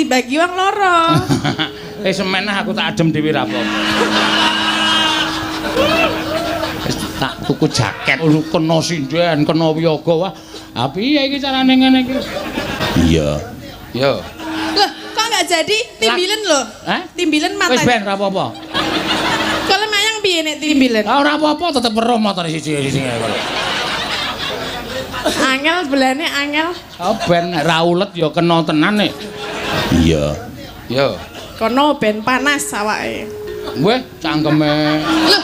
dibagi wong loro. Eh, semen aku tak adem dhewe ra apa-apa. Wis tak tuku jaket kena sinden, kena wiyaga wah. Ha piye iki carane ngene iki? Iya. Yo. Loh, kok nggak jadi timbilen lho? Hah? Timbilen mata. Wis ben ra apa-apa. Kalau mayang piye nek timbilen? Ah ora apa-apa, tetep weruh motore siji-siji. Angel belane angel. Oh ben ra ulet ya kena tenan nek. Iya. Yo. Kono ben panas awake. Weh, cangkeme. Loh,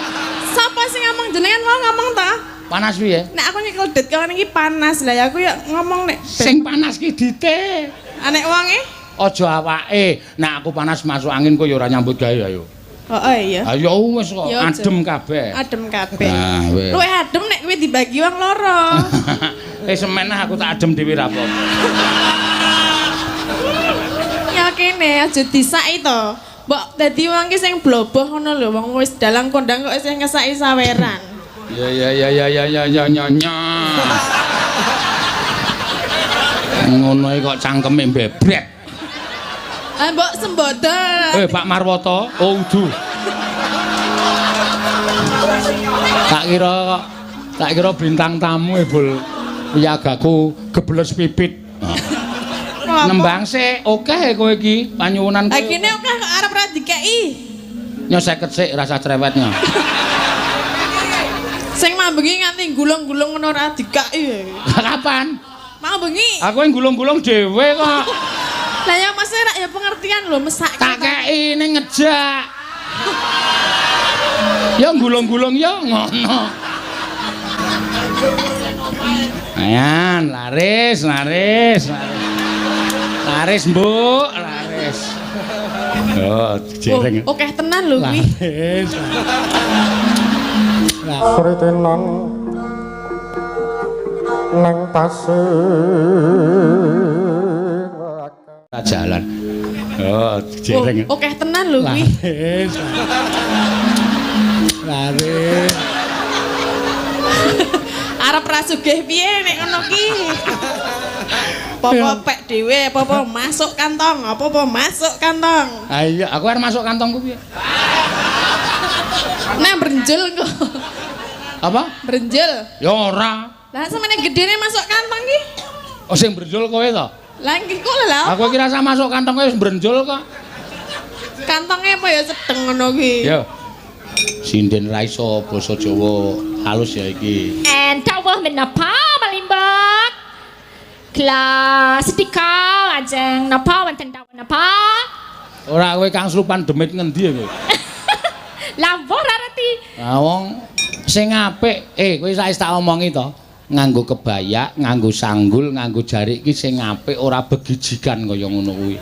sapa sing ngomong jenengan mau ngomong ta? Panas piye? Nek aku nyekel det kaya ngene iki panas. Lah ya aku ya ngomong nek Sing panas ki dite. Anek wonge? Aja awake. Nek aku panas masuk angin kok ya ora nyambut gawe ayo. Oh, iya. Ayo wis kok Ya, aja. adem kabeh. Adem kabeh. Nah, wis. Luwih adem nek kuwi dibagi wong loro. Eh semen aku tak adem dhewe ra apa-apa. Ya kene aja disaki to. Mbok dadi wong ki sing bloboh ngono lho, wong wis dalang kondang kok isih ngesaki saweran. Ya ya ya ya ya ya ya ya ya. Ngono iki kok cangkeme mbebret. Ah mbok sembodo. Eh Pak Marwoto, oh udu. Tak kira bintang tamu e bul. Wiyagaku gebles pipit. Nembang sik, akeh kowe iki panyuwunan Lah kene akeh kok arep ra dikeki. Nyo 50 sik rasa cerewetnya. Sing mambengi nganti gulung-gulung ngono ora dikeki. Kapan? Mau bengi. Aku yang gulung-gulung dhewe kok. Lah ya maksudnya rak ya pengertian lho mesake. Tak kei ning ngejak. Ya gulung-gulung ya ngono. Ayan, laris, laris, laris. Laris, Mbuk, laris. Oh, jereng. Oh, akeh tenan lho kuwi. Laris. Sritenan nang pasir Jalan. Oh, jereng. Oh, akeh tenan lho kuwi. Laris. Laris. Arep ra sugih piye nek ngono ki. Apa-apa pek dhewe, apa-apa masuk kantong, apa-apa masuk kantong. Ah iya, aku arep masuk kantongku piye? Nek brenjel kok. Apa? Brenjel. Ya ora. Lah semene gedene masuk kantong ki. Oh sing brenjul kowe to? Lah iki kok lho. Aku kira rasa masuk kantong kowe wis brenjul kok. Kantongnya apa ya sedeng ngono ki. Ya. Sinden ra iso basa Jawa halus ya iki. Dawuh menapa malimbak? Kla sedika ajeng napa wonten dawuh napa? Ora kowe kang slupan demit ngendi ya kowe? Lah ora reti. Lah wong sing apik, kowe saiki tak omongi to. Nganggo kebaya, nganggo sanggul, nganggo jarik iki sing apik ora begijikan kaya ngono kuwi.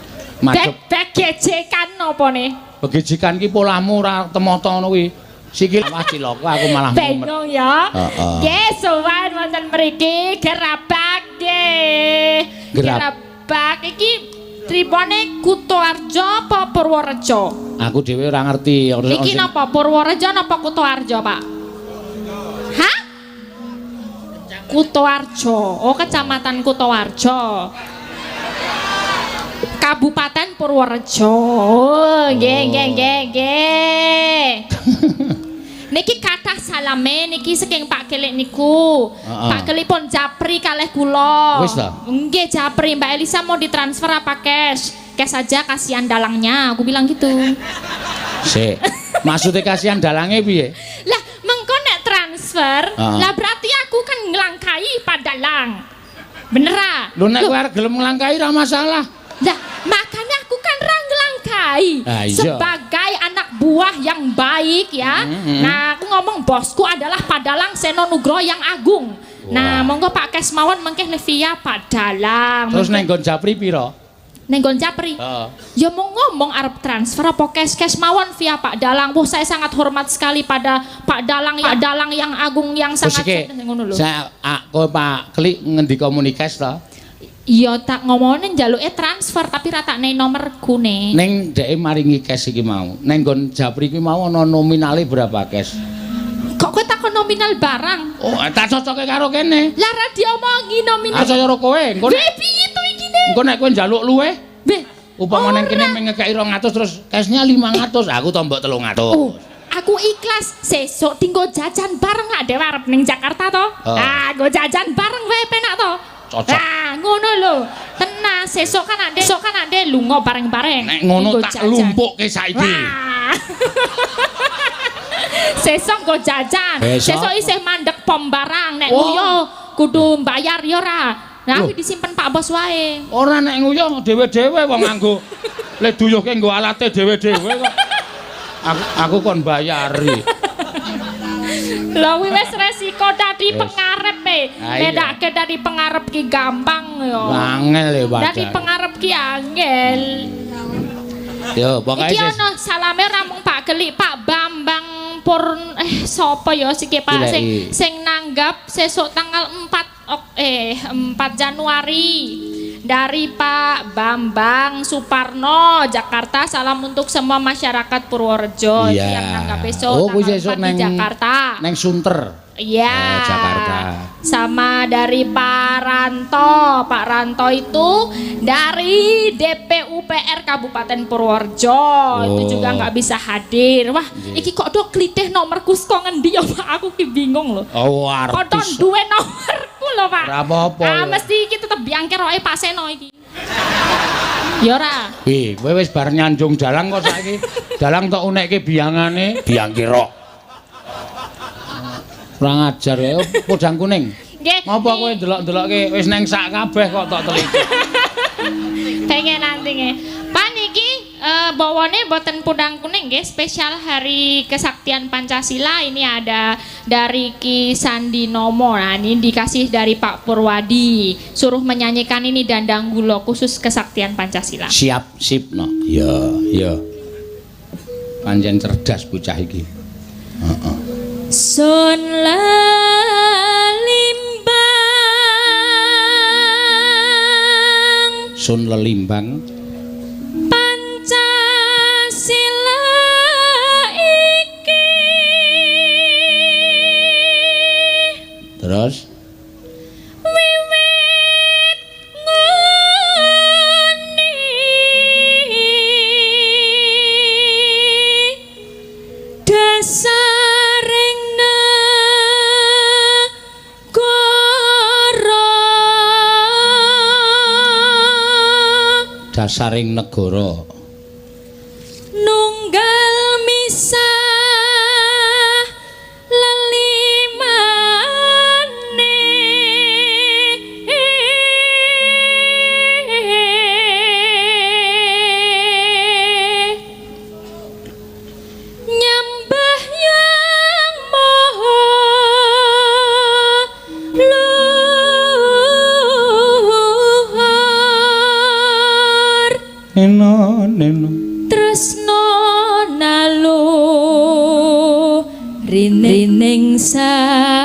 Madhep begejekan apa ne? Begijikan ki polamu ora temoto ngono kuwi. Sikil wah cilaka aku malah mumet. Bingung ya. Heeh. Nggih sowan wonten mriki gerabak nggih. Gerabak iki tripone Kutoarjo apa Purworejo? Aku dhewe ora ngerti. Iki napa Purworejo napa Kutoarjo, Pak? Hah? Kutoarjo. Oh, Kecamatan Kutoarjo. Kabupaten Purworejo. Oh, nggih nggih nggih nggih. Niki kathah salame niki saking Pak Kelik niku. Pak Kelik pun japri kalih kula. Wis ta? Nggih japri. Mbak Elisa mau ditransfer apa cash? Cash aja kasihan dalangnya, aku bilang gitu. Sik. Maksudnya kasihan dalange piye? Lah, mengko nek transfer, lah berarti aku kan nglangkai Pak Dalang. Bener ah? Lho nek kowe arep gelem nglangkai ra masalah. Lah, makanya aku kan ra nglangkai sebagai anak buah yang baik ya. Nah, aku ngomong bosku adalah Pak Dalang Seno Nugroho yang agung. Nah, monggo Pak Kesmawon mengke via Pak Dalang. Terus neng nggon japri piro? Neng nggon japri. Heeh. Ya mau ngomong arep transfer apa cash mawon via Pak Dalang. Wah, saya sangat hormat sekali pada Pak Dalang, Pak Dalang yang agung yang sangat ngono lho. Saya aku Pak Klik ngendika muni cash to? Iya tak ngomongin njaluke transfer tapi ra tak nei nomorku ne. Ning dheke maringi cash iki mau. Neng nggon japri iki mau ana nominale berapa cash? Kok kowe takon nominal barang? Oh, tak cocoke karo kene. Lah ra diomongi nominal. Ah karo kowe, engko nek piye to iki ne? Engko nek kowe njaluk luweh? Weh, Upama nang kene mung ngekeki 200 terus cashnya 500, aku tombok 300. Oh, aku ikhlas sesuk tinggo jajan bareng lak dhewe arep ning Jakarta to. Oh. Ah, nggo jajan bareng wae penak to. Cocok. Nah, ngono lho. Tenang, sesuk kan ade lunga bareng-bareng. Nek ngono tak lumpukke saiki. Sesuk nggo jajan. Sesuk isih mandek pom barang. Nek nguyo kudu mbayar ya ora. Nah, kuwi disimpen Pak Bos wae. Ora nek nguyo dhewe-dhewe wong nganggo le duyuhke nggo alate dhewe-dhewe kok. Aku kon bayari. Lha kuwi wis resiko dadi pengarep e. Bedake dadi pengarep ki gampang yo. Angel e wadah. Dadi pengarep ki angel. Yo, pokoke iki ana salame ora mung Pak Gelik, Pak Bambang Purn sapa ya siki Pak sing nanggap sesuk tanggal 4 Januari dari Pak Bambang Suparno Jakarta. Salam untuk semua masyarakat Purworejo yang nanggap besok tanggal 4 di Jakarta. Neng Sunter. Iya. Oh, Jakarta. Sama dari Pak Ranto. Pak Ranto itu dari DPUPR Kabupaten Purworejo. Oh. Itu juga nggak bisa hadir. Wah, iki kok do klitih nomorku saka ngendi ya Pak? Aku ki bingung lho. Oh, artis. Kok do duwe nomorku lho, Pak. Ora apa-apa. Ah, mesti iki tetep biangkeroke Pak Seno iki. Ya ora. Wih, kowe wis bar nyanjung dalang kok saiki. Dalang tok unekke biyangane, biangkerok. Kurang ajar ya, podang kuning. Nggih. Ngopo kowe ndelok-ndelokke wis neng sak kabeh kok tok teliti. Pengen nanti nggih. Pak niki bawane boten podang kuning nggih, spesial Hari Kesaktian Pancasila. Ini ada dari Ki Sandi Nomo. Nah, ini dikasih dari Pak Purwadi. Suruh menyanyikan ini Dandang Gulo khusus Kesaktian Pancasila. Siap, sip no. Ya, ya. Pancen cerdas bocah iki. Heeh. Sun lelimbang, sun lelimbang, Pancasila iki. Terus wiwit nguni dasaring dasaring negara nunggal misah lelimane nyembah yang maha luhur. Neno, neno. Tresno nalu rining sami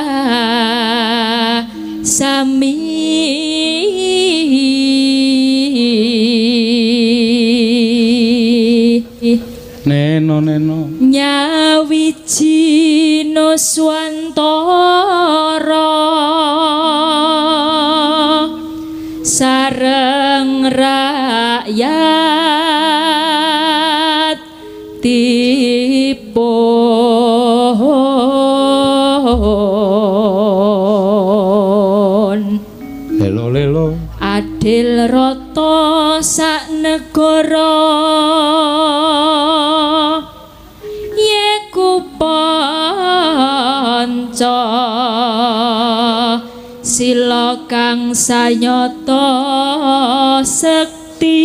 Neno, neno. Nyawiji nuswantara sareng rakyat tipun lelo lelo adil rata sak negara yeku panca sila kang sanyata sekti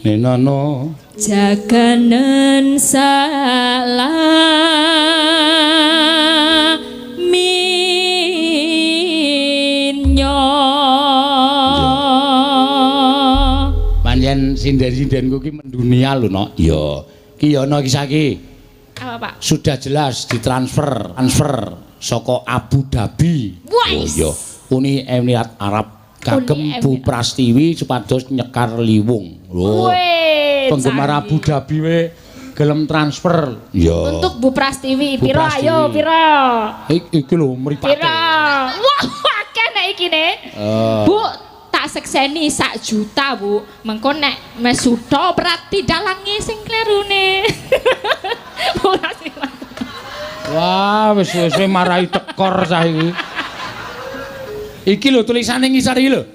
nenono jaganen salaminya. Pancen sinden-sindenku ki mendunia lho no. Iya. Ki ya ana kisah ki. Apa, Pak? Sudah jelas ditransfer, transfer saka Abu Dhabi. Oh iya, Uni Emirat Arab kagem Bu Prastiwi supados nyekar liwung. Lho. Penggemar Abu Dhabi we gelem transfer. Iya. Untuk Bu Prastiwi piro ayo piro? Iki lho mripate. Piro? Wah, akeh nek iki ne. Bu, tak tak sekseni sak juta, Bu. Mengko nek mesuto berarti dalange sing klerune. Ora sing. Wah, wis suwe-suwe marahi tekor cah iki. Iki lho tulisane ngisor iki lho.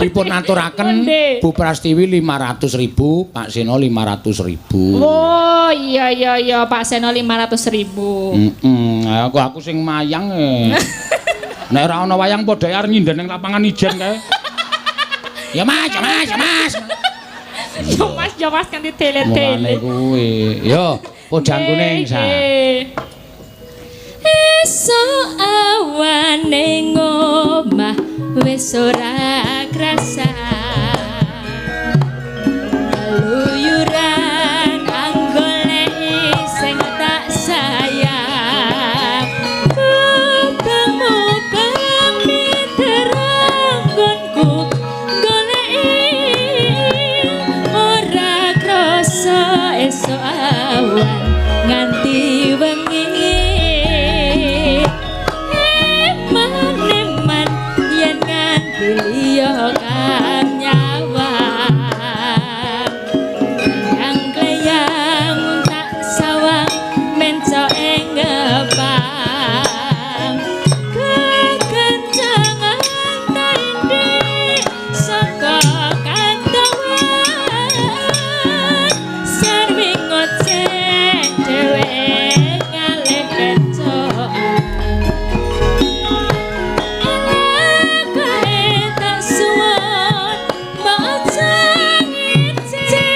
Dipun aturaken Bu Prastiwi 500.000, Pak Seno 500.000. Oh, iya iya iya, Pak Seno 500.000. Heeh, aku sing mayang e. Nek ora ana wayang padha arep nyinden ning lapangan ijen kae. Ya Mas, ya Mas, ya Mas. Ya Mas, ya Mas kanthi tele-tele. Mulane kuwi. Yo, podang kuning sa. Esuk awane ngomah wis ora krasa. Keluyuran anggoleki sing tak sayang. Mubeng-mubeng miteranggonku goleki ora krasa esuk awan nganti wengi. Eman-eman yen nganti liya kang nyawang. Kleyang-kleyang tak sawang mencoke ngepang. Kekencangan taindi saka kantowan. Sarwi ngoceh dhewe ngalih kecokan. Elakae tak suwun maca ngece.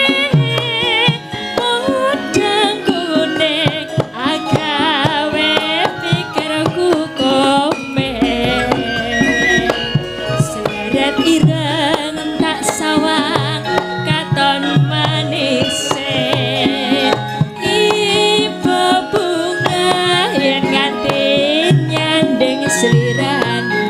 Podang kuning agawe pikirku komen. Seleret ireng tak sawang katon manise. Ibu bunga yen nganti nyanding slirane.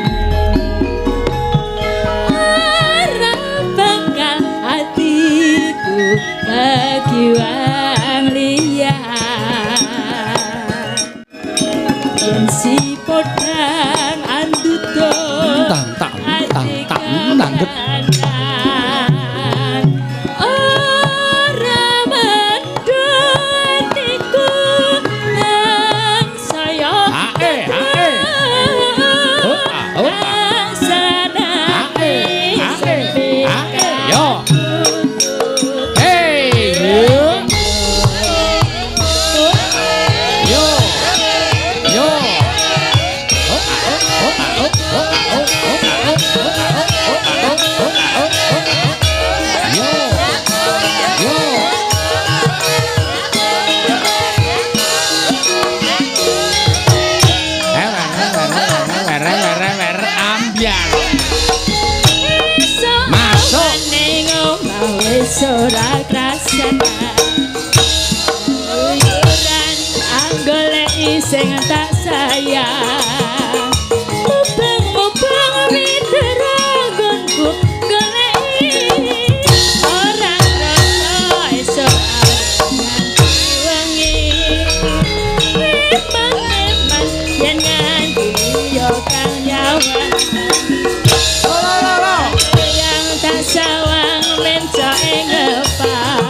Ora bakal atiku kekiwang liya. Yen si podang anduto Tang tang tang tang nangget. Ora mendut atiku nang saya Ae, ae. Oh, ah, oh, ah. Ae, ae, ae. Yo. Hey, yo. Yo. Yo. Oh, ah, oh, oh, ah, oh, oh, ah, oh, oh, ah, oh, oh, ah, oh, oh, ah, oh, oh, ah, oh, oh, ah, oh. Yo. Yo. Wer, ambyar. Masuk. Ning omah wis ora krasan. Keluyuran anggoleki sing tak sayang. Mubeng-mubeng miteranggonku goleki ora krasa esuk nganti wengi. Eman-eman yen nganti liya kang nyawang. Yang tak sawang mencoke ngepang.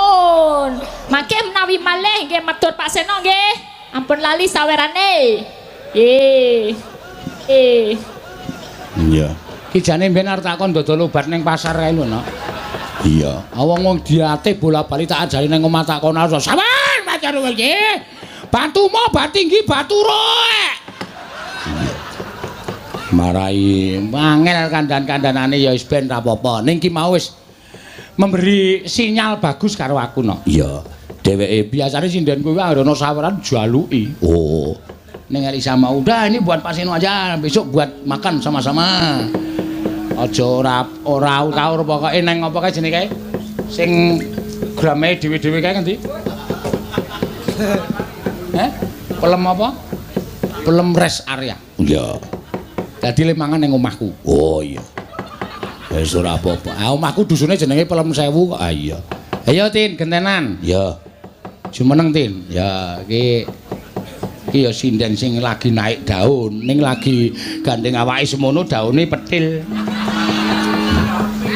nuwun. Mangke menawi malih nggih matur Pak Seno nggih. Ampun lali sawerane. Nggih. Iya. Ki jane mbiyen arep takon dodol obat ning pasar kae lho, Nok. Iya. Wong-wong diate bola-bali tak ajari ning omah takon aja. Sabar, pacar iki. Batumu batinggi baturuk. Marai angel kandan-kandanane ya wis ben ra apa-apa. Ning ki mau wis memberi sinyal bagus karo aku, Nok. Iya. Dheweke biasane sinden kuwi anggere ana saweran jaluki. Oh. Ning Elisa mau udah ini buat Pak Seno aja, besok buat makan sama-sama. Aja ora utaur pokoke nang apa kae jenenge kae? Sing grame dhewe-dhewe kae ngendi? Heh? Pelem apa? Pelem rest area. Iya. Dadi le mangan ning omahku. Oh iya. Wis ora apa-apa. Ah omahku dusune jenenge Pelem Sewu kok. Ah iya. Ayo Tin, gentenan. Iya. Jumeneng Tin. Ya iki ya sinden sing lagi naik daun, ning lagi gandeng awake semono daune petil.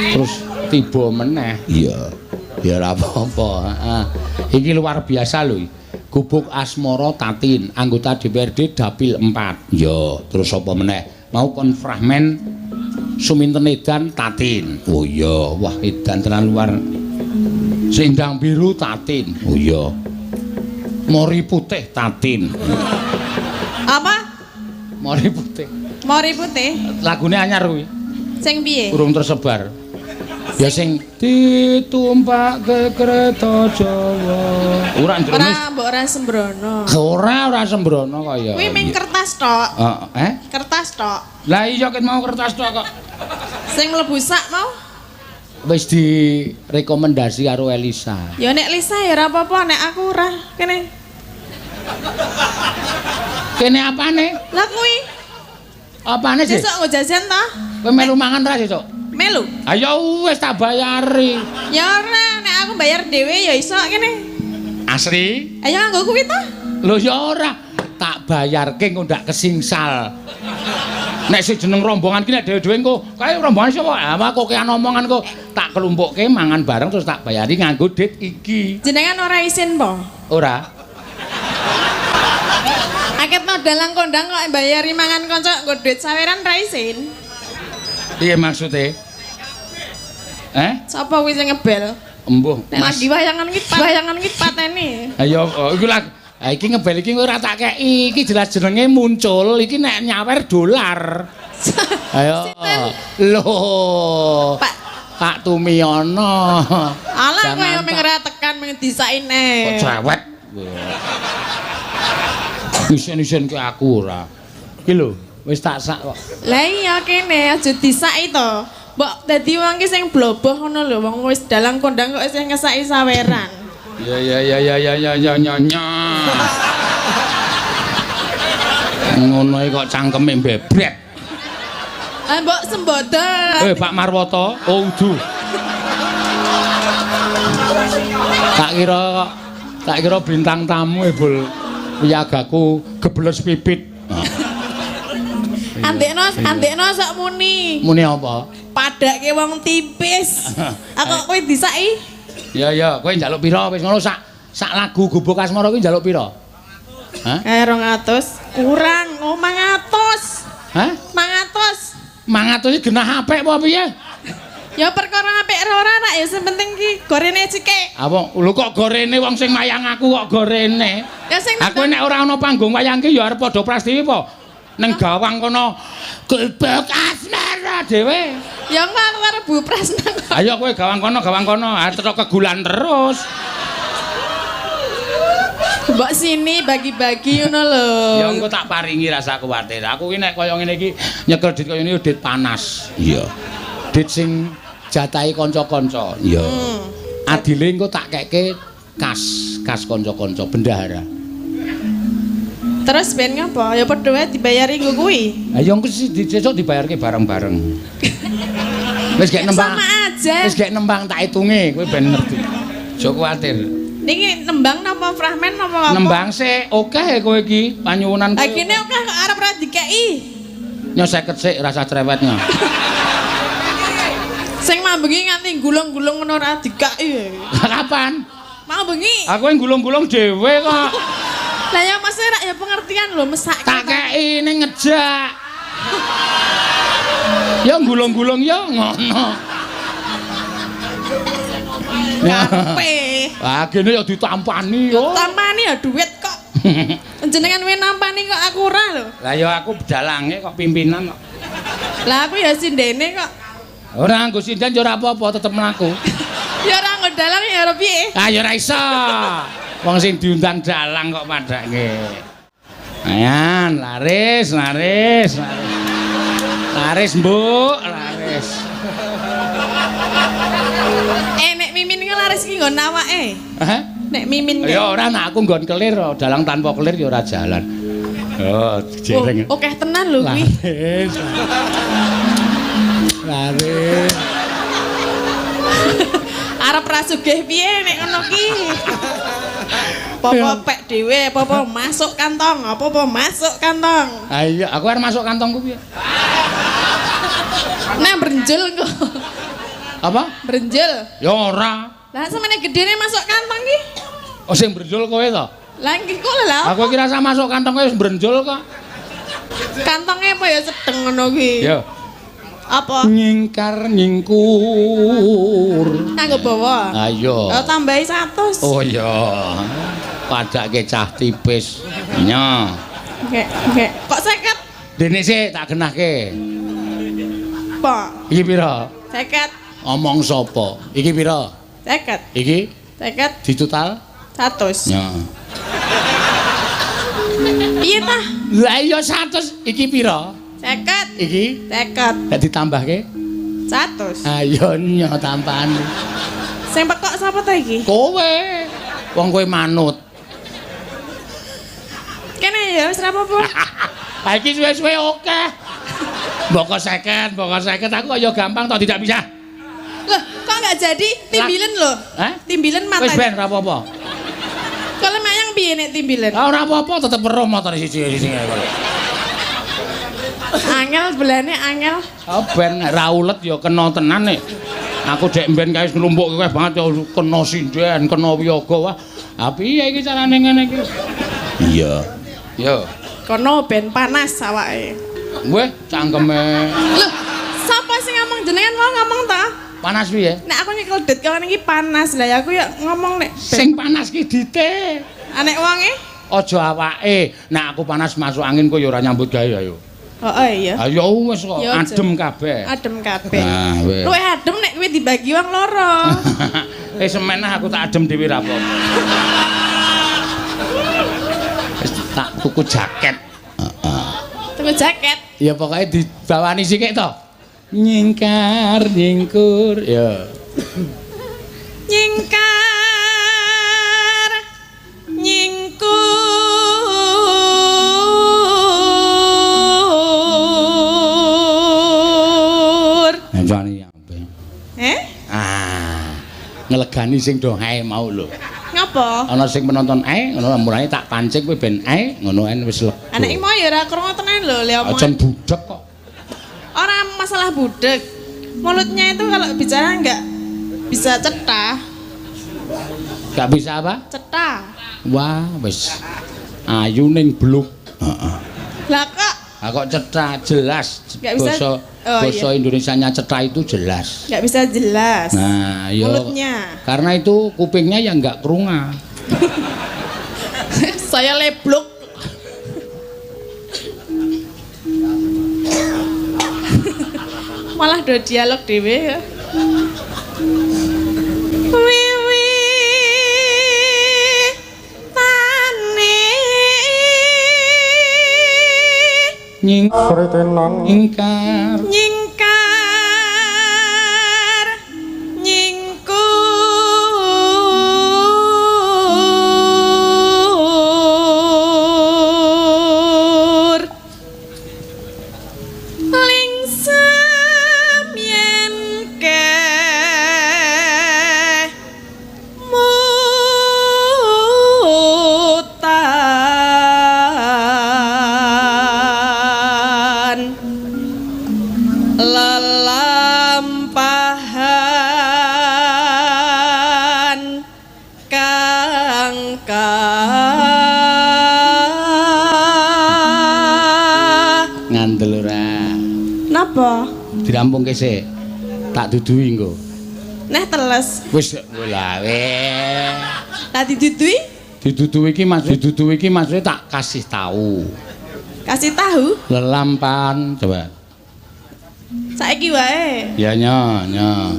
Terus tiba meneh. Iya. Ya ora apa-apa. Heeh. Iki luar biasa lho. Gubuk Asmara Tatin, anggota DPRD Dapil 4. Iya, terus apa meneh? Mau kon fragmen Suminten Edan Tatin. Oh iya, wah edan tenan luar. Sendang Biru Tatin. Oh iya. Mori Putih Tatin. Apa? Mori Putih. Mori Putih. Lagune anyar kuwi. Sing piye? Urung tersebar. Ya sing ditumpake kereta Jawa. Ora ndrone. Ora mbok ora sembrono. Ora sembrono kaya. Kuwi ming kertas tok. Heeh. Kertas tok. Lah iya ket mau kertas tok kok. Sing mlebu sak mau wis direkomendasi karo Elisa. Ya nek Lisa ya ora apa-apa, nek aku ora kene. Kene apane? Lah kuwi. Apane sih? Sesuk nggo jajan ta? Kowe melu mangan ra sesuk? Melu. Ayo wis tak bayari. Ya ora, nek aku bayar dhewe ya iso kene. Asri? Ayo nganggo kuwi ta? Lho ya ora, tak bayarke engko ndak kesingsal. Nek sing jeneng rombongan ki nek dhewe-dhewe engko kae rombongan sapa? Ah kok kean omongan kok tak kelumpukke mangan bareng terus tak bayari nganggo dit iki. Jenengan ora isin po? Ora. Aketno dalang kondang kok bayari mangan kanca nggo duit saweran ra isin. Piye maksude? Eh? Sapa kuwi sing ngebel? Embuh. Nek lagi wayangan iki pateni. Ayo iku lagi. Ha iki ngebel iki ora tak kei, iki jelas jenenge muncul, iki nek nyawer dolar. Ayo. Lho. Pak Tumiono. Alah kowe mung ora tekan mung disaine. Kok cerewet. Isen-isen ke aku ora. Iki lho, wis tak sak kok. Lah iya kene aja disaki to. Mbok dadi wong ki sing bloboh ngono lho, wong wis dalang kondang kok isih ngesaki saweran. Ya ya ya ya ya ya ya ya ya. Ngono iki kok cangkeme bebret. Ah mbok sembodol. Pak Marwoto, oh udu. Tak kira bintang tamu e bol. Piyagaku gebles pipit. Andekno sok muni. Muni apa? Padake wong tipis. Aku kowe disaki. Ya ya, kowe njaluk pira wis ngono sak lagu Gubuk Asmara kuwi njaluk pira? Hah? 200 kurang, oh 500. Hah? 500. 500 iki genah apik apa piye? Ya perkara apik ora ora ya sing penting ki gorene cekek. Apa lho kok gorene wong sing mayang aku kok gorene? Ya sing aku nek ora ana panggung wayang ki ya arep padha Prastiwi apa? Neng gawang kono Gubuk Asmara dhewe. Ya engko aku arep Bu Prasna kok. Ayo kowe gawang kono, arep kegulan terus. Mbok sini bagi-bagi ngono lho. Ya engko tak paringi rasa kuwatir. Aku ki nek kaya ngene iki nyekel dit kaya ngene dit panas. Iya. Dit sing jatahi kanca-kanca. Iya. Adile engko tak keke kas kanca-kanca bendahara. Terus ben ngapa? Ya padha wae dibayari nggo kuwi. Ha ya engko sesuk dibayarke bareng-bareng. Wis gek nembang. Sama aja. Wis gek nembang tak hitunge, kowe ben ngerti. Aja kuwatir. Niki nembang napa fragmen napa apa? Nembang sik, akeh kowe iki panyuwunan kowe. Ha kene akeh kok arep ra dikeki. Nyo 50 sik rasa cerewetnya. Sing mambengi nganti gulung-gulung ngono ora dikeki. Kapan? Mau bengi. Aku yang gulung-gulung dhewe kok. Lah ya maksudnya rak ya pengertian lho mesake. Tak kei ning ngejak. Ya gulung-gulung ya ngono. Karepe. Lah gene ya ditampani yo. Tampani ya duit kok. Jenengan we nampani kok aku ora lho. Lah ya aku dalange kok pimpinan kok. Lah aku ya sindene kok. Ora nganggo sinden ya ora apa-apa tetep mlaku. Ya ora nggo dalang ya ora piye. Ah ya ora iso. Wong sing diundang dalang kok padake. Ayan, laris, laris, laris. Laris, Mbuk, laris. Nek mimin ki laris ki nggon awake. Hah? Nek mimin ki. Ya ora nek aku nggon kelir, dalang tanpa kelir ya ora jalan. Oh, jereng. Oh, akeh tenan lho kuwi. Laris. Laris. Arep ra sugih piye nek ngono ki. Apa-apa pek dhewe, apa-apa masuk kantong, apa-apa masuk kantong. Ah iya, aku arep masuk kantongku piye? Nah, brenjul kok. Apa? Brenjul. Ya ora. Lah semene gedene masuk kantong ki. Oh sing brenjul kowe to? Lah iki kok lho. Aku kira rasa masuk kantong kowe wis brenjul kok. Kantonge apa ya sedeng ngono ki. Ya. Apa? Nyingkar nyingkur. Nganggo bawa. Ayo. Oh, tambahi 100. Oh iya. Padake cah tipis. Nya. Oke, oke. Kok 50? Dene sik tak genahke. Apa? Iki pira? 50. Omong sapa? Iki pira? 50. Iki? 50. Ditotal 100. Nya. Piye tah? Lah iya 100. Iki pira? 50. Iki? 50. Nek ditambahke? 100. Ayo nyo tambahan. Sing pekok sapa ta iki? Kowe. Wong kowe manut. Kene ya wis ra apa-apa. Ha iki suwe-suwe akeh. Mboko 50, mboko 50 aku ya gampang toh tidak bisa. Loh, kok enggak jadi timbilen lho? Hah? Timbilen mata. Wis ben ra apa-apa. Kalau mayang piye nek timbilen? Ah ora apa-apa tetep weruh motore siji-siji. Angel belane angel. Oh ben ra ulet ya kena tenan nek. Aku dek mben kae nglumpukke kowe banget ya kena sinden, kena wiyaga wah. Ha piye iki carane ngene iki? Iya. Yo. Kono ben panas awake. Weh, cangkeme. Loh, sapa sing ngomong jenengan mau ngomong ta? Panas piye? Nek aku nyekel dit kawan iki panas. Lah ya aku ya ngomong nek sing panas ki dite. Nek wonge aja awake. Nek aku panas masuk angin kowe ya ora nyambut gawe ayo. Heeh iya. Ayo wis kok adem kabeh. Adem kabeh. Nah, wis. Luwih adem nek kuwi dibagi wong loro. Eh semen aku tak adem dhewe ra apa-apa. Wis tak tuku jaket. Heeh. Tuku jaket. Ya pokoke dibawani sikik to. Nyingkar nyingkur ya. Nyingkar nyingkur. Ngancani ape? Eh? Ah. Ngelegani sing do ae mau lho. Ngapa? Ana sing penonton ae ngono mulane tak pancing kowe ben ae ngono ae wis lega. Anek iki mau ya ora krungu tenan lho le omongan. Aja budhek kok. Ora masalah budhek. Mulutnya itu kalau bicara enggak bisa cetha. Enggak bisa apa? Cetha. Wah, wis ayu ning bluk. Heeh. Lah kok? Lah kok cetha jelas. Basa oh, basa iya. Indonesianya cetha itu jelas. Enggak bisa jelas. Nah, yo. Mulutnya. Karena itu kupingnya yang enggak kerunga. Saya lebluk. Malah do dialog dhewe ya. Wiwi tane nyingkar nyingkar nyingkar nyingkur lingsem yen ke mutan kang ka Ngandel ora? Napa? Dirampungke sik. Tak duduhi engko. Neh teles. Wis lah weh. Lah diduduhi? Diduduhi iki Mas, diduduhi iki maksudnya tak kasih tahu. Kasih tahu? Lelampan coba. Saiki wae. Ya nya, nya.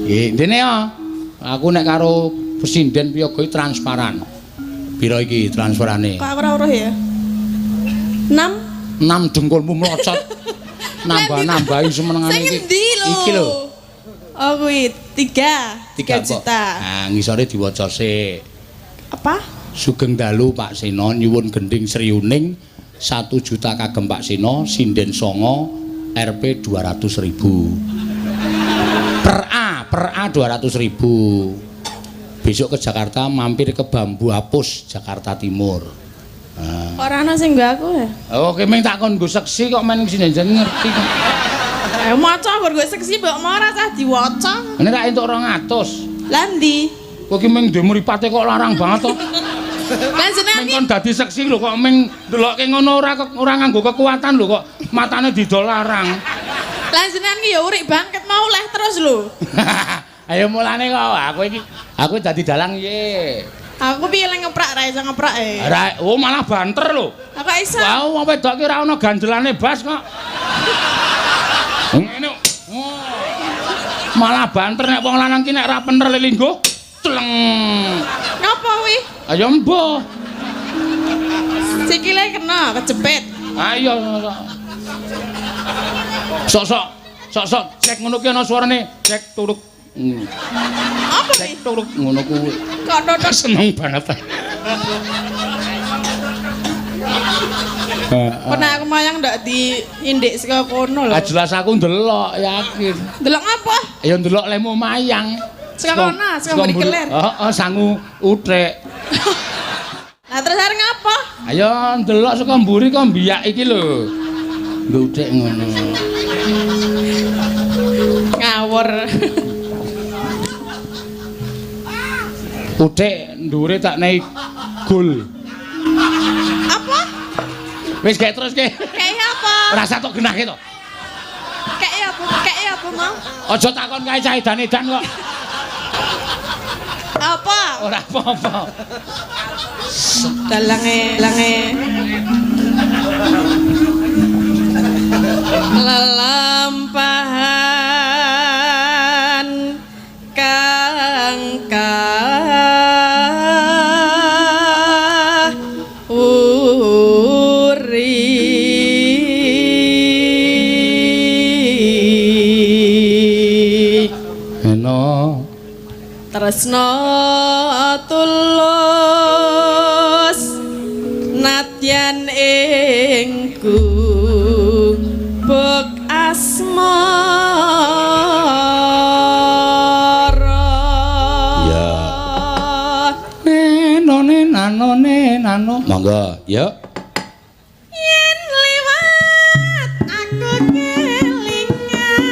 Iki ndene ya. Aku nek karo presiden piyaga iki transparan. Piro iki transferane? Kok aku ora weruh ya? 6 6 dengkulmu mlocot. Nambah-nambahi semenengane Sing iki. endi lho? Iki lho. Oh kuwi 3. 3 juta. Nah, ngisore diwaca sik. Apa? Sugeng dalu Pak Seno nyuwun gending Sriuning 1 juta kagem Pak Seno sinden songo Rp 200.000. Per A, per A 200.000. Besok ke Jakarta mampir ke Bambu Apus Jakarta Timur. Nah. Ora ana sing nggo aku ya. Oke, meng tak kon nggo seksi kok men sinden ngerti kok. Ayo maca nggo seksi mbok mau ora usah diwaca. Ini ra entuk 200. Lah ndi? Kowe ki meng ndek mripate kok larang banget to. Lah jenengan Meng kon dadi seksi lho kok meng ndelokke ngono ora ora nganggo kekuatan lho kok matane didol larang. Lah jenengan ki ya urik banget mau leh terus lho. Ayo mulane kok aku iki aku dadi dalang piye? Aku piye lek ngeprak ra iso ngeprak e. Ora, oh malah banter lho. Aku iso. Wah, wong wedok ki ora ana ganjelane bas kok. Ngene. Malah banter nek wong lanang ki nek ra pener lelingguh tleng. Ngapa kuwi? Ayo mbuh. Sikile kena kejepit. Ayo. Sok-sok sok-sok cek ngono ki ana suarane cek turuk. Apa Cek turuk ngono kuwi. Kok nono seneng banget. Pernah aku mayang ndak diindik saka kono lho. Ah jelas aku ndelok yakin. Ndelok ngapa? Ya ndelok lemu mayang. Saka kono, saka mburi kelir. Heeh, sangu uthik. Lah terus arep ngapa? Ayo ndelok saka mburi kok mbiyak iki lho. Uthik ngono. Ngawur. Uthik ndure tak nei gol. Apa? Wis gek terus ke. Kayak apa? Ora usah tok genahke to. Kayak apa? Kayak apa mau? Aja takon kae cah edan-edan kok. Apa? Ora apa-apa. Dalange, dalange. Lelampahan kang uri. Eno tresno tulus nadyan ing gubuk asmara. Ya. Neno nano nano. Monggo, yuk. Yen liwat aku kelingan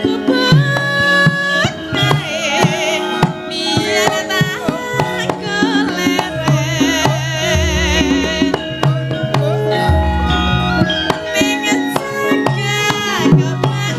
gubuk kae biar tak keleren ning jaga kebak.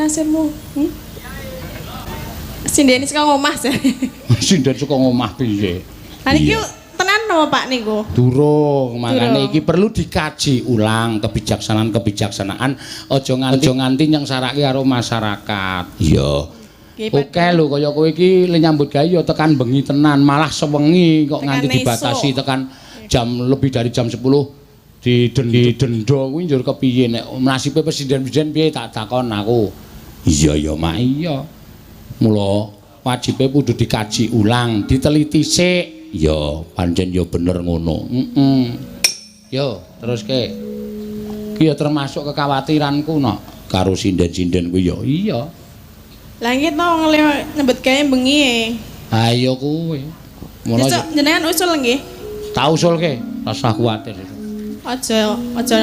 nasibmu? Hmm? Sindene saka ngomah sih. Sinden saka ngomah piye? Lah niki tenan napa Pak niku? Durung, makane iki perlu dikaji ulang kebijaksanaan-kebijaksanaan aja nganti nyengsarake karo masyarakat. Iya. Oke lho kaya kowe iki le nyambut gawe ya tekan bengi tenan, malah sewengi kok nganti dibatasi tekan jam lebih dari jam 10 didenda kuwi njur kepiye nek nasibe presiden-presiden piye tak takon aku. Iya ya mak iya. Mula wajibe kudu dikaji ulang, diteliti sik. Ya pancen ya bener ngono. Heeh. Yo teruske. Ki ya termasuk kekhawatiranku no karo sinden-sinden kuwi ya. Iya. Lah iki to wong nyambut gawe bengi e. Ha iya kuwi. Mula jenengan usul nggih. Tak usulke, rasah kuwatir. Aja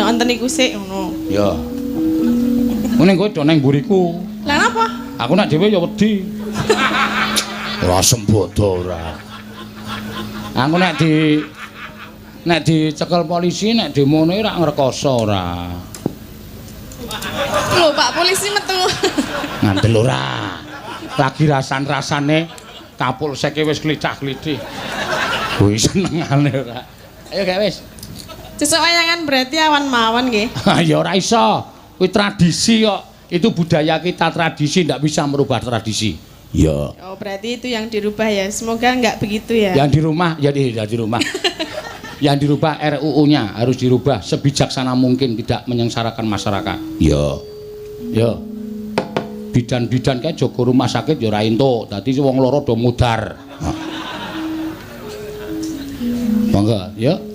wonten iku sik ngono. Ya. Ngene kowe do nang mburiku. Lah napa? Aku nak dhewe ya wedi. Ora sembodo ora. Aku nek dicekel polisi nek demone ora ngrekoso ora. Lho Pak polisi metu. Ngandel ora. Lagi rasan-rasane kapolseke wis klicah-klithih. Kuwi senengane ora. Ayo gak wis. Sesuk wayangan berarti awan mawon nggih. Ya ora iso. Kuwi tradisi kok. Itu budaya kita, tradisi ndak bisa merubah tradisi. Iya. Oh, berarti itu yang dirubah ya. Semoga enggak begitu ya. Yang di rumah, ya di rumah. Yang dirubah RUU-nya harus dirubah sebijaksana mungkin tidak menyengsarakan masyarakat. Iya. Ya. Bidan-bidan kae jaga rumah sakit ya ora entuk. Dadi wong loro do mudar. Monggo, ya.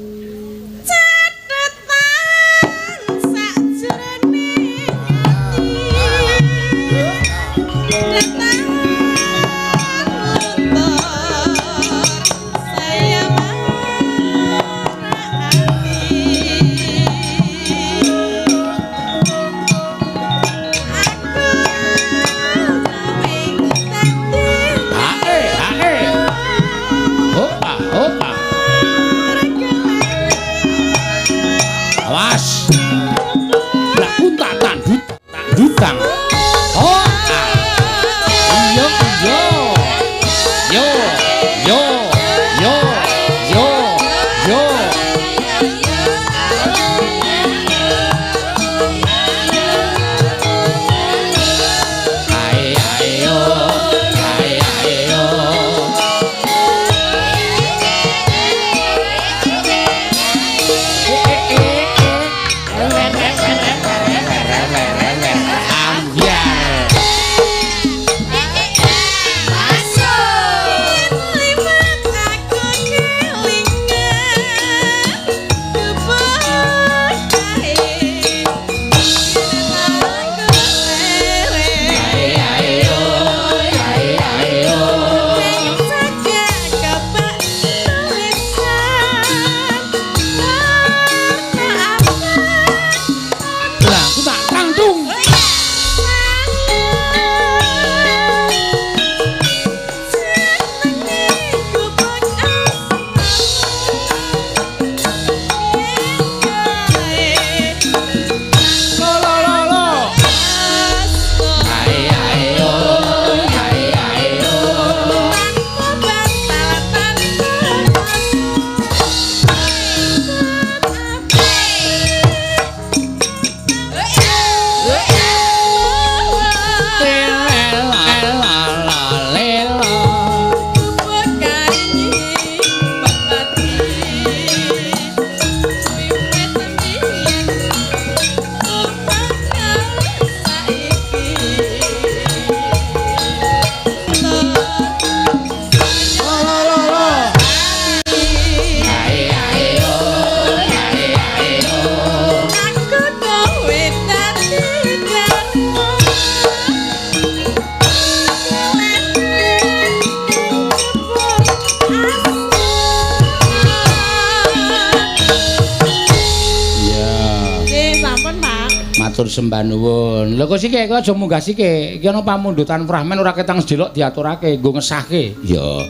Matur sembah nuwun. Lho kok sike kok aja munggah sike. Iki ana pamundutan fragmen ora ketang sedelok diaturake nggo ngesahke. Iya.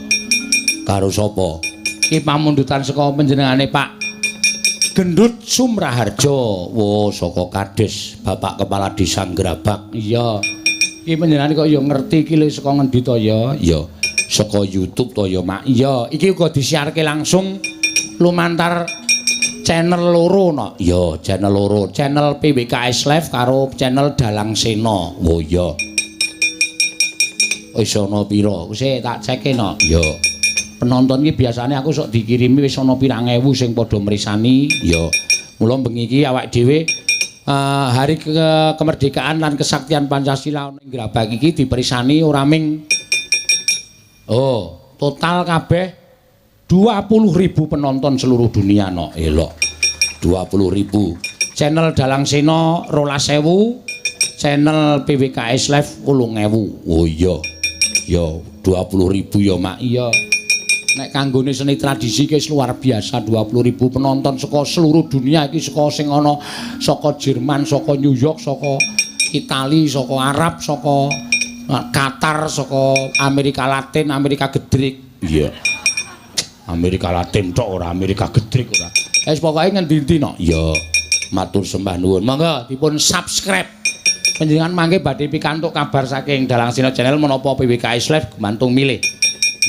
Karo sapa? Iki pamundutan saka panjenengane Pak Gendut Sumraharjo. Wo saka Kades, Bapak Kepala Desa Grabag. Iya. Iki panjenengan kok ya ngerti iki lho saka ngendi to ya? Ya, saka YouTube to ya, Mak. Iya, iki uga disiarke langsung lumantar channel loro no. Ya, channel loro, channel PWKS Live karo channel Dalang Sena. Oh iya. Wis ana pira? Sik tak ceke no. Ya. Penonton iki biasane aku sok dikirimi wis ana pirang ewu sing padha mrisani. Ya. Mula bengi iki awake dhewe hari kemerdekaan lan kesaktian Pancasila ning Grabag iki diperisani ora ming oh, total kabeh 20.000 penonton seluruh dunia no. Elok. 20.000. Channel Dalang Sena 12.000, channel PWKS Live 8.000. Oh iya. Ya 20.000 ya, Mak. Iya. Nek kanggone seni tradisi iki luar biasa 20.000 penonton saka seluruh dunia iki, saka sing ana saka Jerman, saka New York, saka Itali, saka Arab, saka Qatar, saka Amerika Latin, Amerika Gedrik. Iya. Amerika Latin tok ora, Amerika Gedrik ora. Wis pokoke ngendi-endi no. Ya, matur sembah nuwun. Monggo dipun subscribe. Panjenengan mangke badhe pikantuk kabar saking Dalang Sena Channel menapa PWKS Live gumantung milih.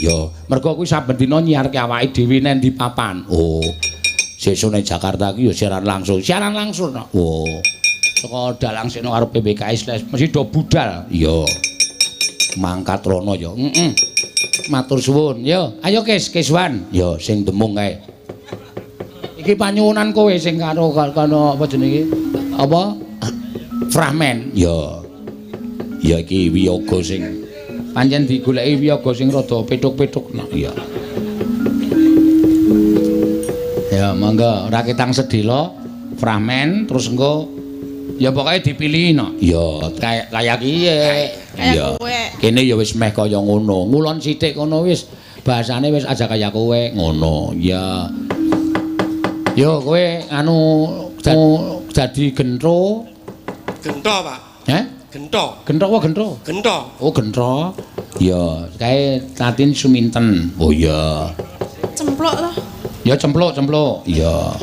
Ya, mergo kuwi saben dina nyiarke awake dhewe nang ndi papan. Oh. Sesuk nang Jakarta ki ya siaran langsung. Siaran langsung. Oh. Saka Dalang Sena karo PWKS Live mesti do budal. Ya. Mangkat rono ya. Heeh. Matur suwun. Yo, ayo Kes, Keswan. Yo sing demung kae. Iki panyuwunan kowe sing karo kono apa jenenge? Apa? Fragmen. Ya. Ya iki wiyaga sing pancen digoleki wiyaga sing rada petuk-petuk. Nah, iya. Ya, monggo ora ketang sedhela fragmen terus engko ya pokoke dipilih no. Ya, kaya kiye. Kaya kowe. Kene ya wis meh kaya ngono. Ngulon sithik ngono wis bahasane wis aja kaya kowe ngono. Ya. Yo kowe anu dadi gentro. Gento, Pak. Heh? Gento. Gento apa gentro? Gento. Oh, gentro. Ya, kae Tatin Suminten. Oh iya. Cempluk to. Ya cempluk, cempluk. Iya.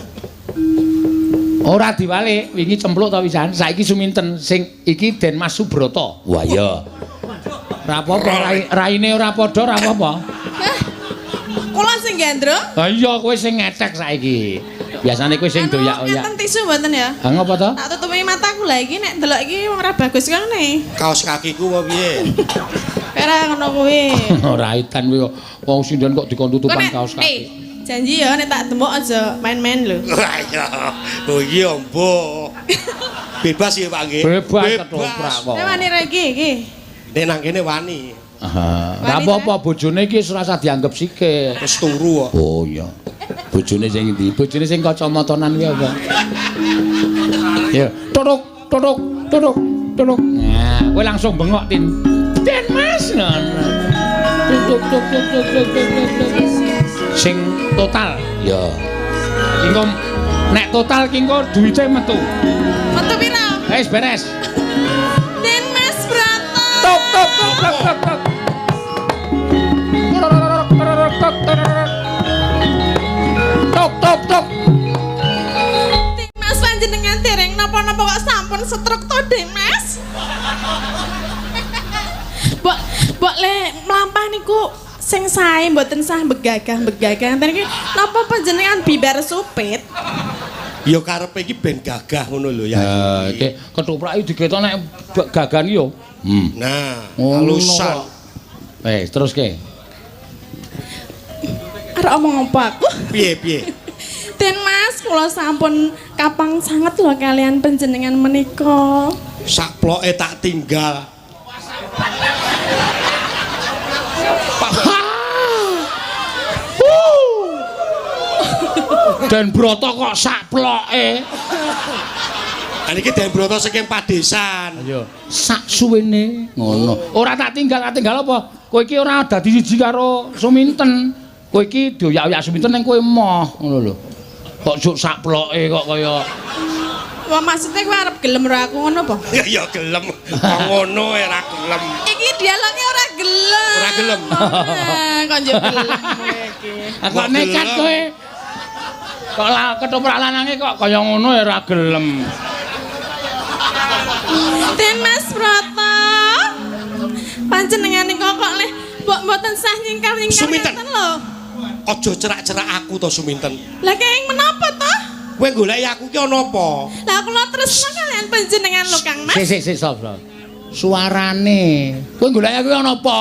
Ora diwalik, wingi cempluk ta wisan. Saiki Suminten sing iki Den Mas Subroto. Wah iya. Ora apa-apa, raine ora padha ora apa-apa. Kula sing gandrung? Ha iya, kowe sing ngetek saiki. Biasane kowe sing doyak-oyak. Ngeten tisu mboten ya? Ha ngopo to? Tak tutupi mataku lah iki nek ndelok iki wong ora bagus kene. Kaos kakiku apa piye? Ora ngono kuwi. Ora itan kuwi wong sinden kok dikon tutupan kaos kaki. Janji ya nek tak demok aja main-main lho. Lah iya. Oh iya mbo. Bebas ya Pak nggih. Bebas ketoprak kok. Nek wani ra iki iki. Nek nang kene wani. Ora apa-apa bojone iki wis ora usah dianggep sikil. Wis turu kok. Oh iya. Bojone sing endi? Bojone sing kacamatanan kuwi apa? Ya, tutuk tutuk tutuk tutuk. Nah, kowe langsung bengok Tin. Den Mas ngono. Tutuk tuk tuk tuk tuk tuk. Sing total ya. Engko nek total ki engko duwite metu. Metu pira? Wis beres. Den Mas Brata. Tok tok tok tok tok tok. Tok tok tok. Den Mas panjenengan dereng napa-napa kok sampun setruk to Den Mas? Mbok mbok le mlampah niku sing sae mboten sah begagah-begagah. Ngenten iki napa panjenengan bibar supit? Ya karepe iki ben gagah ngono lho ya. Ha, iki ketoprak iki diketok nek gagahan iki yo. Nah, alusan. Wis, teruske. Arep omong apa aku? Piye piye? Den Mas, kula sampun kapang sanget lho kalian panjenengan menika. Sak ploke tak tinggal. Den Broto kok sak ploke. Lah niki Den Broto saking padesan. Ayo, sak suwene ngono. Ora tak tinggal, tak tinggal apa? Kowe iki ora dadi siji karo Suminten. Kowe iki dioyak-oyak Suminten ning kowe emoh ngono lho. Kok juk sak ploke kok kaya Wah, maksudnya kowe arep gelem ora aku ngono apa? Ya ya gelem. Kok ngono ora gelem. Iki dialoge ora gelem. Ora gelem. Kok njuk gelem kowe iki. Kok nekat kowe. Kok ketoprak lanange kok kaya ngono ora gelem. Den Mas Brata. Panjenengan niku kok leh mbok mboten sah nyingkar-nyingkar ngeten lho. Aja cerak-cerak aku to Suminten. Lah kenging menapa to? Kowe goleki aku ki ana apa? Lah kula tresna kalian panjenengan lho Kang Mas. Sik sik sik stop, stop. Suarane. Kowe goleki aku ana apa?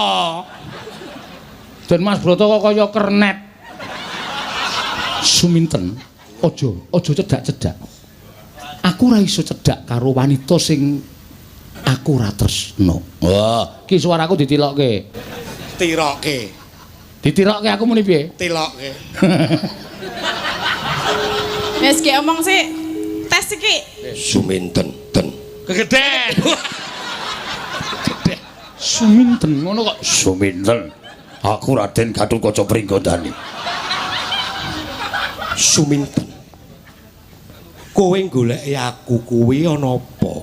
Den Mas Broto kok kaya kernet. Suminten, aja aja cedak-cedak. Aku ora iso cedhak karo wanita sing aku ora tresna. Wah, ki suaraku ditilokke. Tirokke. Ditirokke aku muni piye? Tilokke. Wis ki omong sik. Tes iki. Suminten ten. Kegeden. Kegeden. Suminten ngono kok. Suminten. Aku Raden Gatotkaca Pringgondani. Suminten. Kowe goleki aku kuwi ana apa?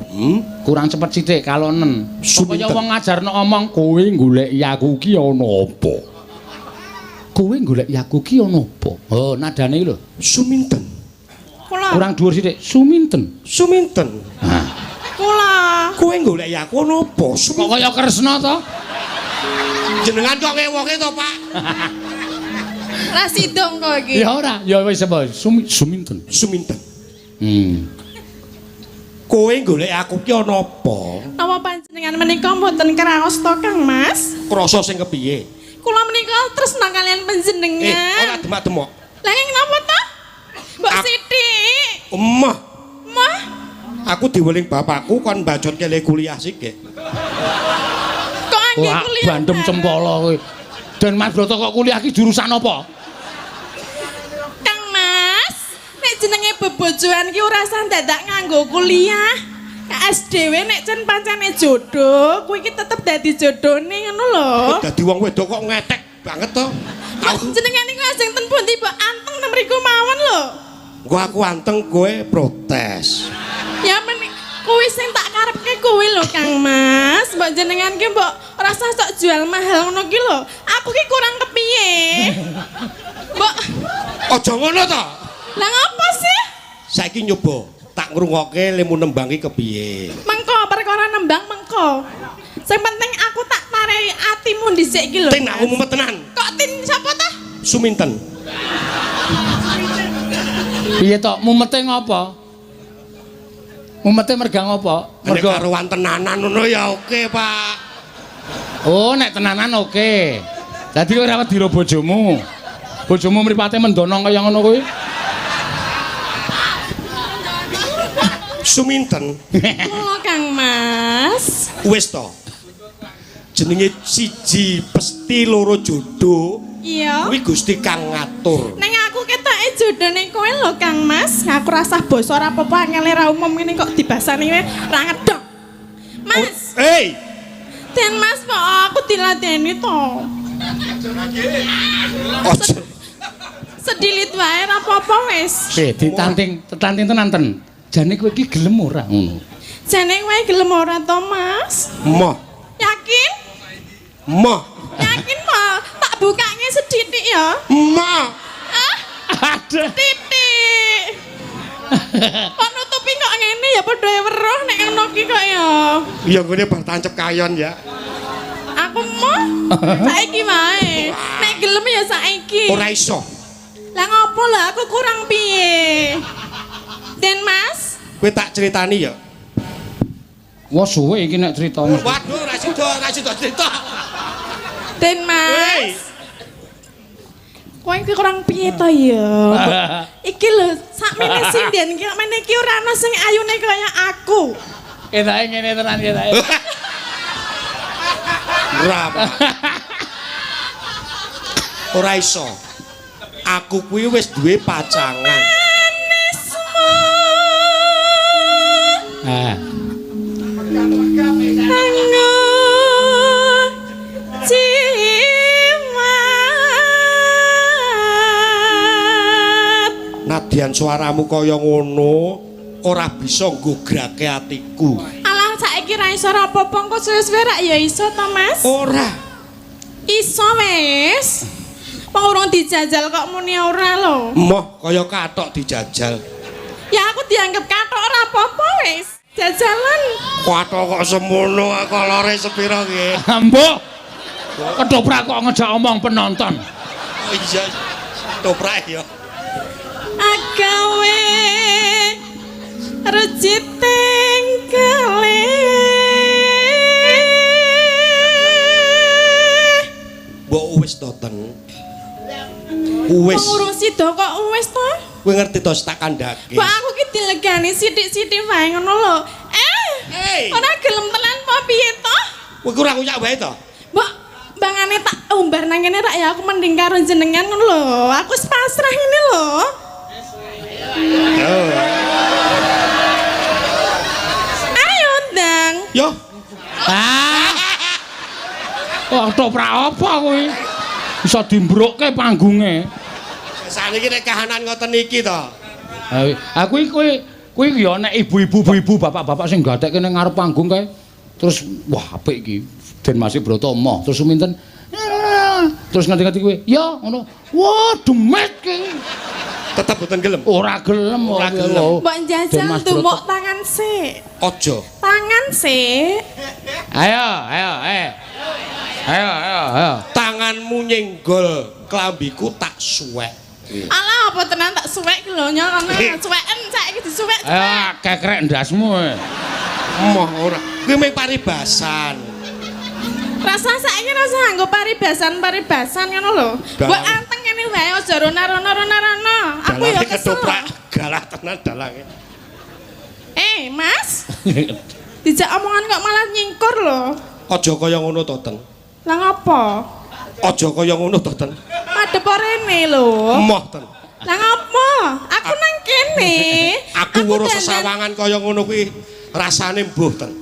Kurang cepet sithik kalonen. Suminten. Kaya wong ngajarno omong kowe goleki aku ki ana apa? Kowe goleki aku ki ana apa? Oh, nadane iki lho. Suminten. Kula. Kurang dhuwur sithik. Suminten. Suminten. Hah. Kula. Kowe goleki aku ana apa? Kok kaya Kresna to? Jenengan kok ngewoke to, Pak? Ra sidong kowe iki. Ya ora, ya wis apa? Suminten. Suminten. Kowe golek aku ki ana apa? Napa panjenengan menika mboten kraos to, Kang Mas? Krasa sing kepiye? Kula menika tresna kalian panjenengan. Ora demak-demok. Lah ing napa to? Mbok sithik. Emah. Emah. Aku diweling bapakku kon bacotke le kuliah sik. Kok angge kuliah? Bandem cempala kowe. Dan Mas Broto kok kuliah ki jurusan apa? Kang Mas, nek jenenge bebojoan ki ora usah dadak nganggo kuliah. KS dhewe nek cen pancene jodoh, kuwi ki tetep dadi jodone ngono lho. Dadi wong wedok kok ngetek banget to. Aku jenengan niku ajeng ten pundi mbok anteng nang mriku mawon lho. Engko aku anteng kowe protes. Ya men kuwi sing tak karepke kuwi lho Kang Mas. Mbok jenengan ki mbok ora usah sok jual mahal ngono ki lho. Aku ki kurang kepiye? Mbok aja ngono to. Lah ngopo sih? Saiki nyoba tak ngrungokke lemu nembang ki kepiye. Mengko perkara nembang mengko. Sing penting aku tak tarehi atimu dhisik ki lho. Tin aku mumet tenan. Kok tin sapa ta? Suminten. Piye to mumete ngopo? Mumete merga ngopo? Merga karuan tenanan ngono ya oke, Pak. Oh, nek tenanan oke. Dadi kowe ora wedi ro bojomu. Bojomu mripate mendono kaya ngono kuwi. Suminten. Kula Kang Mas. Wis to. Jenenge siji pesti loro jodoh. Iya. Kuwi Gusti kang ngatur. Neng aku ketoke jodone kowe lho Kang Mas. Aku rasah basa ora apa-apa angele ra umum ngene kok dibasani kowe ra ngedok. Mas. Hei. Den Mas kok aku diladeni to. Aja. Sedilit wae ra apa-apa wis. Ditanting, tetanting tenan ten. Jane kowe iki gelem ora ngono? Jane kowe gelem ora to, Mas? Moh. Yakin? Moh. Yakin po? Tak bukake sedidik ya. Moh. Ah. Aduh. Titik. Kok nutupi kok ngene ya padha weruh nek ngono ki kok ya. Ya ngene bar tancep kayon ya. Aku moh. Saiki wae. Nek gelem ya saiki. Ora iso. Lah ngopo lah aku kurang piye? Den Mas, kowe tak critani ya. Wah suwe iki nek crita Mas. Waduh ora sida crita. Den Mas. Kowe iki kurang piye to ya? Iki lho sakmene sinden iki mene iki ora ana sing ayune kaya aku. Ketoke ngene tenan ketoke. Ora. Ora iso. Aku kuwi wis duwe pacangan. Ah. Nadyan suaramu kaya ngono, ora bisa nggograke atiku. Alah saiki ra iso ora apa-apa engko suwe-suwe rak ya iso to, Mas? Ora. Iso wis. Wong urung dijajal kok muni ora lho. Moh kaya kathok dijajal. Ya aku dianggap kathok ora apa-apa wis. Jajalan. Kuato kok semono kolore sepira nggih? Mbok. Ketoprak kok ngejak omong penonton. Oh iya. Ketoprak ya. Agawe rejiting kale. Mbok wis to, Ten. Wis. Wong urung sida kok wis to? Kowe ngerti to tak kandhake. Mbok aku ki dilegani sithik-sithik wae ngono lho. Hey. Ora gelem tenan apa piye to? Kowe kurang uyak wae to? Mbok bangane tak umbar nang kene rak ya aku mending karo jenengan ngono lho. Aku wis pasrah ngene lho. Oh. Ayo ndang. Yo. Ah. Wah, ketoprak apa kowe? Bisa dimbrukke panggunge. Saniki nek kahanan ngoten iki to. Aku iki kowe ya nek ibu-ibu, ibu-ibu, bapak-bapak sing gatekke ning ngarep panggung kae. Terus wah apik iki. Den Mas Broto moh terus suminten. Terus ngerti-ngerti kowe, ya ngono. Wah, demet ki. Tetep mboten gelem. Ora gelem, Ora gelem. Mbok njajal dumuk tangan sik. Aja. Tangan sik. Ayo, ayo, eh. Ayo, ayo, ayo. Tanganmu nyenggol klambiku tak suwek. Alah apa tenan tak suwek ki lho nyono suweken saiki disuwek. Ayo kekrek ndasmu. Moh ora. Kuwi mung paribasan. Rasa saiki rasa nganggo paribasan-paribasan ngono lho. Mbok anteng ngene wae aja rona-rona-rona-rona. Aku ya kesel. Ketoprak galak tenan dalange. Mas. Dijak omongan kok malah nyingkur lho. Aja kaya ngono to, Ten. Lah ngopo? Aja kaya ngono to, Ten. Madhep rene lho. Moh, Ten. Lah ngopo? Aku nang kene. Aku weruh sesawangan kaya ngono kuwi rasane mbuh, Ten.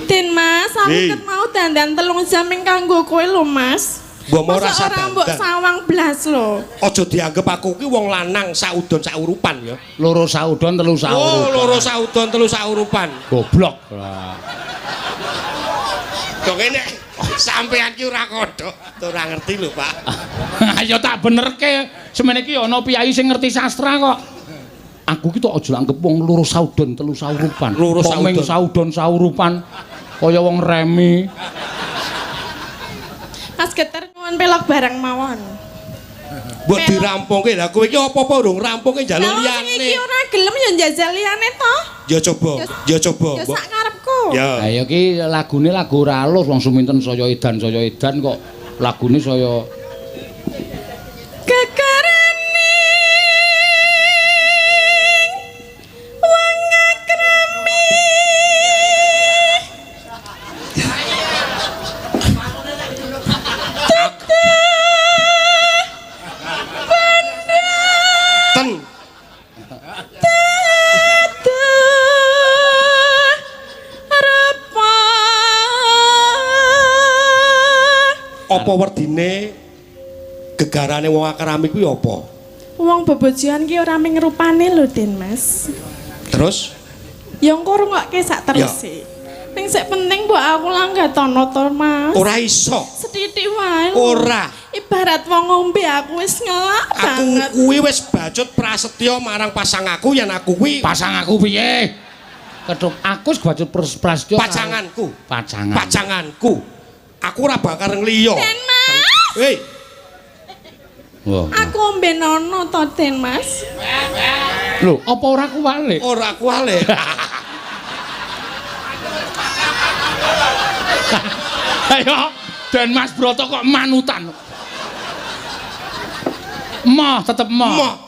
Den Mas, aku ket mau dandan 3 jam ing kanggo kowe lho, Mas. Mbok mau rasa ora mbok sawang blas lho. Aja dianggep aku ki wong lanang saudon saurupan ya. Loro saudon telu saurupan. Oh, loro saudon telu saurupan. Goblok. Lah. Dong nek sampean ki ora kodhok, ora ngerti lho, Pak. Ayo tak benerke. Semene iki ana piyai sing ngerti sastra kok. Aku ki tok aja anggep wong loro saudon telu saurupan. Loro saudon saudon saurupan kaya wong remi. Mas Geter nyuwun pelok barang mawon. Mbok dirampungke lha kowe iki apa-apa urung rampungke njaluk liyane. Lah iki ora gelem ya njajal liyane to. Ya coba, ya coba. Ya sak karepku. Ya. Lah ya iki lagune lagu ora alus wong suminten saya edan kok lagune saya Kekaraning wong akrami. Ten. Apa werdine gegarane wong akrami kuwi apa? Wong bebojoan ki ora mung rupane lho, Den Mas. Terus? Ya engko rungokke sak teruse. Ning sik penting mbok aku langgatono to, Mas. Ora iso. Sethithik wae. Ora. Ibarat wong ngombe aku wis ngelak banget. Aku kuwi wis bacut prasetya marang pasangaku yen aku kuwi pasangaku piye? Ketuk aku wis bacut prasetya pacanganku. Pacangan. Pacanganku. Aku ora bakal ngliya. Den Mas. Hei. Wah. Aku ombe nono to, Den Mas. Lho, apa ora kuwalik? Ora kuwalik. Ayo, Den Mas Broto kok manutan. Moh, tetep moh. Moh.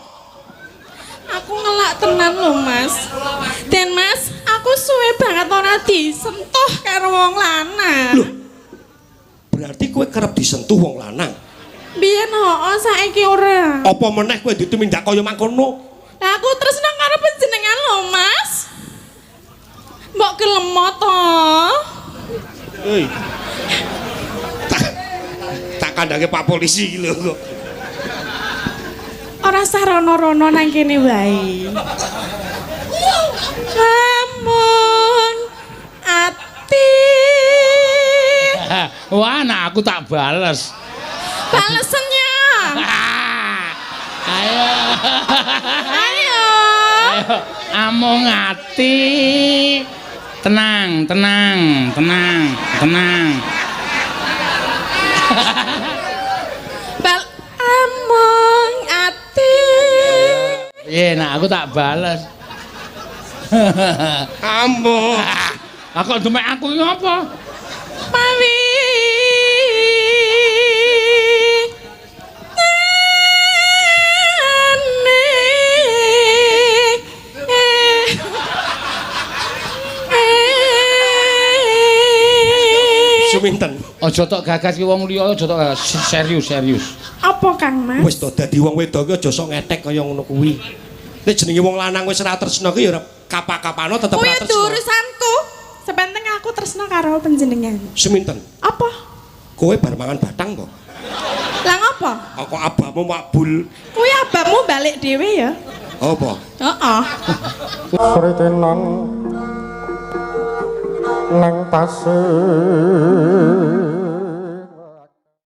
Aku ngelak tenan lho, Mas. Den Mas, aku suwe banget ora disentuh karo wong lanang. Lho. Berarti kowe kerep disentuh wong lanang. Biyen heeh, saiki ora. Apa meneh kowe ditumindak kaya mangkono? Lah aku tresno karo panjenengan lho, Mas. Mbok gelem to? Hei. Tak kandhake Pak polisi iki lho kok. Ora sah rono-rono nang kene wae. Lamun ati. Wah, nah aku tak bales. Balesennya. Ayo. Ayo. Ayo. Amung ati. Tenang, tenang, tenang, tenang. Bal amung ati. Piye nak aku tak bales. Amung. Aku demek aku iki apa? Pawi. Suminten. Aja tok gagas ki wong liya, aja tok gagas. Serius, serius. Apa Kang Mas? Wis to dadi wong wedok ki aja sok ngetek kaya ngono kuwi. Nek jenenge wong lanang wis ora tresna ki ya ora kapa-kapano tetep Kuwi ora tresna. urusanku. Sepenting aku tresna karo panjenengan. Suminten. Apa? Kowe bar mangan batang kok. Lah ngopo? Kok abahmu makbul. Kuwi abahmu balik dhewe ya. Apa? Heeh. Sritenan nang pasir.